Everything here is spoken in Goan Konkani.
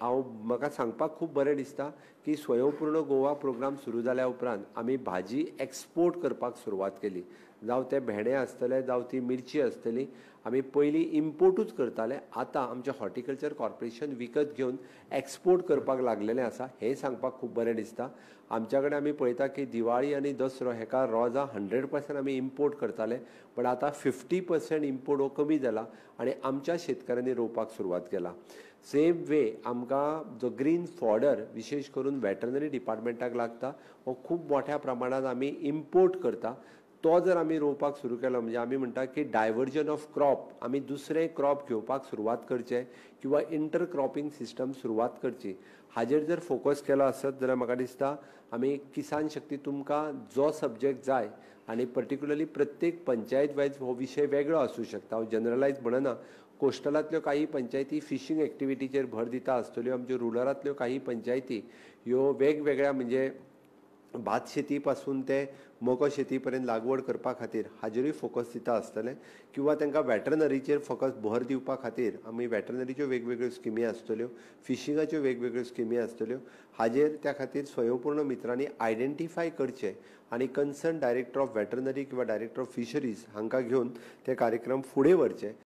हांव म्हाका सांगपाक खूब बरें दिसता की स्वयंपूर्ण गोवा प्रोग्राम सुरू जाल्या उपरांत आमी भाजी एक्सपोर्ट करपाक सुरवात केली. जावं ते भेंडे आसतले, जावं ती मिरची आसतली, आमी पयलीं इम्पोर्टूच करताले. आतां आमचें हॉर्टिकल्चर कॉर्पोरेशन विकत घेवन एक्सपोर्ट करपाक लागलेलें आसा, हें सांगपाक खूब बरें दिसता. आमच्या कडेन आमी पळयता की दिवाळी आनी दसरो हेका रोजां 100% आमी इम्पोर्ट करताले, पण आतां 50% इम्पोर्ट हो कमी जाला आनी आमच्या शेतकऱ्यांनी रोवपाक सुरवात केला. सेम वे आमकां जो ग्रीन फॉडर विशेश करून वेटरनरी डिपार्टमेंटाक लागता, हो खूब मोठ्या प्रमाणांत आमी इम्पोर्ट करता. तो जर आमी रोवपाक सुरू केलो म्हणजे आमी म्हणटा की डायवर्जन ऑफ क्रॉप, आमी दुसरें क्रॉप घेवपाक सुरवात करचें किंवा इंटर क्रॉपिंग सिस्टम सुरवात करची, हाजेर जर फोकस केलो आसत जाल्यार म्हाका दिसता आमी किसान शक्ती तुमकां जो सब्जेक्ट जाय आनी पर्टिक्युलरली प्रत्येक पंचायत वायज हो विशय वेगळो आसूं शकता. हांव जनरलायज म्हणना, कोस्टलांतल्यो काही पंचायती फिशींग एक्टिविटीचेर भर दिता आसतल्यो, आमच्यो रुरलांतल्यो काही पंचायती ह्यो वेगवेगळ्या म्हणजे भात शेती पासून ते मको शेती पर्यंत लागवड करपा खातीर हाजेरूय फोकस दिता आसतले, किंवा तांकां वेटरनरीचेर फोकस भर दिवपा खातीर आमी वेटरनरीच्यो वेगवेगळ्यो स्किमी आसतल्यो, फिशिंगाच्यो वेगवेगळ्यो स्किमी आसतल्यो, हाजेर त्या खातीर स्वयंपूर्ण मित्रांनी आयडेंटिफाय करचे आनी कन्सर्न डायरेक्टर ऑफ वेटरनरी किंवा डायरेक्टर ऑफ फिशरीज हांकां घेवन ते कार्यक्रम फुडें व्हरचे.